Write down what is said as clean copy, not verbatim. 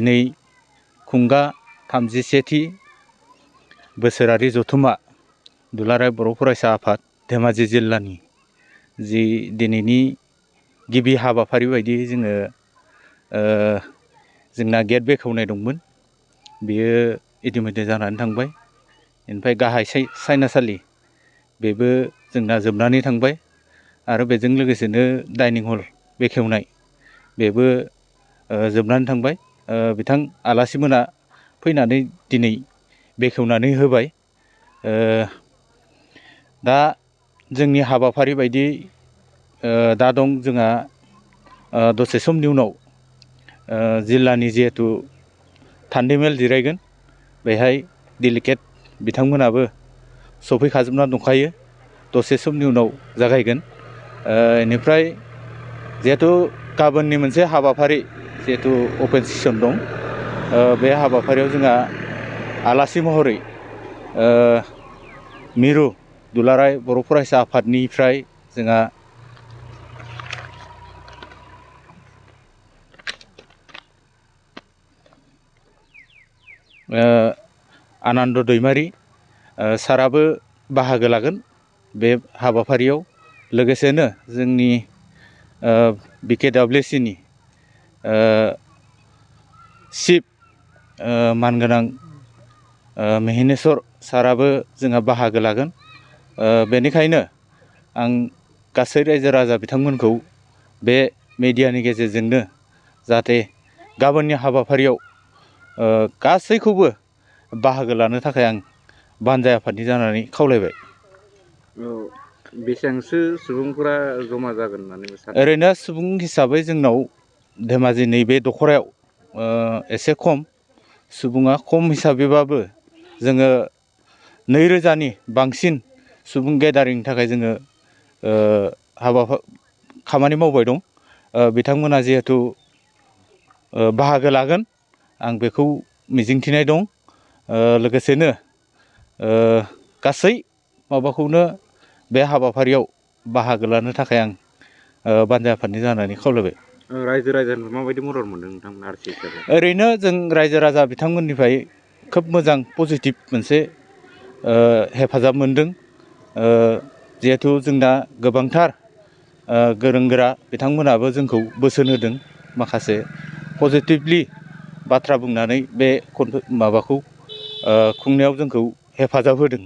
दिनै खुंगा 31थि बोसोरारि जथुम्मा दुलाराय बर' फरायसा आफाद धेमाजि जिल्लानि जि दिनैनि गिबि हाबाफारि बायदियै जोंना गेट बेखेवनाय दंमोन। बेयो इतिमध्य जानानै थांबाय। ओमफ्राय गाहाय सायनासालि बेबो जोंना जोबनानै थांबाय आरो बेजों लोगोसेनो डाइनिं हल बेखेवनाय बेबो जोबनानै थांबाय। बिथां आलासिमोना फैनानै दिनै बेखेवनानै होबाय। दा जोंनि हाबाफारि बायदियै दा दं जोंहा दसे समनि उनाव जिल्लानि जिहेथु थान्दै मेल जिरायगोन बेहाय डेलिगेट बिथांमोनाबो सफैखाजोबना दंखायो। दसे समनि उनाव जागायगोन। बेनिफ्राय जिहेथु गाबोननि मोनसे हाबाफारि जिहेथु अपेन सेसन दं, बे हाबाफारियाव जोंहा आलासि महरै मिरु दुलाराय बर' फरायसा आफादनिफ्राय जोंहा आनन्द दैमारि साराबो बाहागो लागोन बे हाबाफारियाव। लोगोसेनो जोंनि BKWCनि चिफ मानगोनां मेहिनेश्वर साराबो जोंहा बाहागो लागोन। बेनिखायनो आं गासै रायजो राजा बिथांमोनखौ बे मेडियानि गेजेरजोंनो जाहाथे गाबोननि हाबाफारियाव गासैखौबो बाहागो लानो थाखाय आं बानजाय आफादनि जानानै खावलायबाय। बेसेबांसो सुबुंफोरा जमा जागोन होननानै सानो? ओरैनो सुबुं हिसाबै जोंनाव धेमाजि नैबे दख'रायाव एसे खम सुबुङा खम हिसाबैबाबो जोङो 2000नि बांसिन सुबुं गेदारिंनि थाखाय जोङो खामानि मावबाय दं। बिथांमोना जिहेथु बाहागो लागोन आं बेखौ मिजिंथिनाय दं। लोगोसेनो गासै माबाखौनो बे हाबाफारियाव बाहागो लानो थाखाय आं बानजाय आफादनि जानानै खावलायबाय। रायजो राजानिफ्राय माबायदि मदद मोनदों नोंथांमोना आरसि हिसाबै? ओरैनो जों रायजो राजा बिथांमोननिफ्राय खोब मोजां पजिटिभ मोनसे हेफाजाब मोनदों। जिहेथु जोंना गोबांथार गोरों गोरा बिथांमोनाबो जोंखौ बोसोन होदों, माखासे पजिटिभलि बाथ्रा बुंनानै बे माबाखौ खुंनायाव जोंखौ हेफाजाब होदों।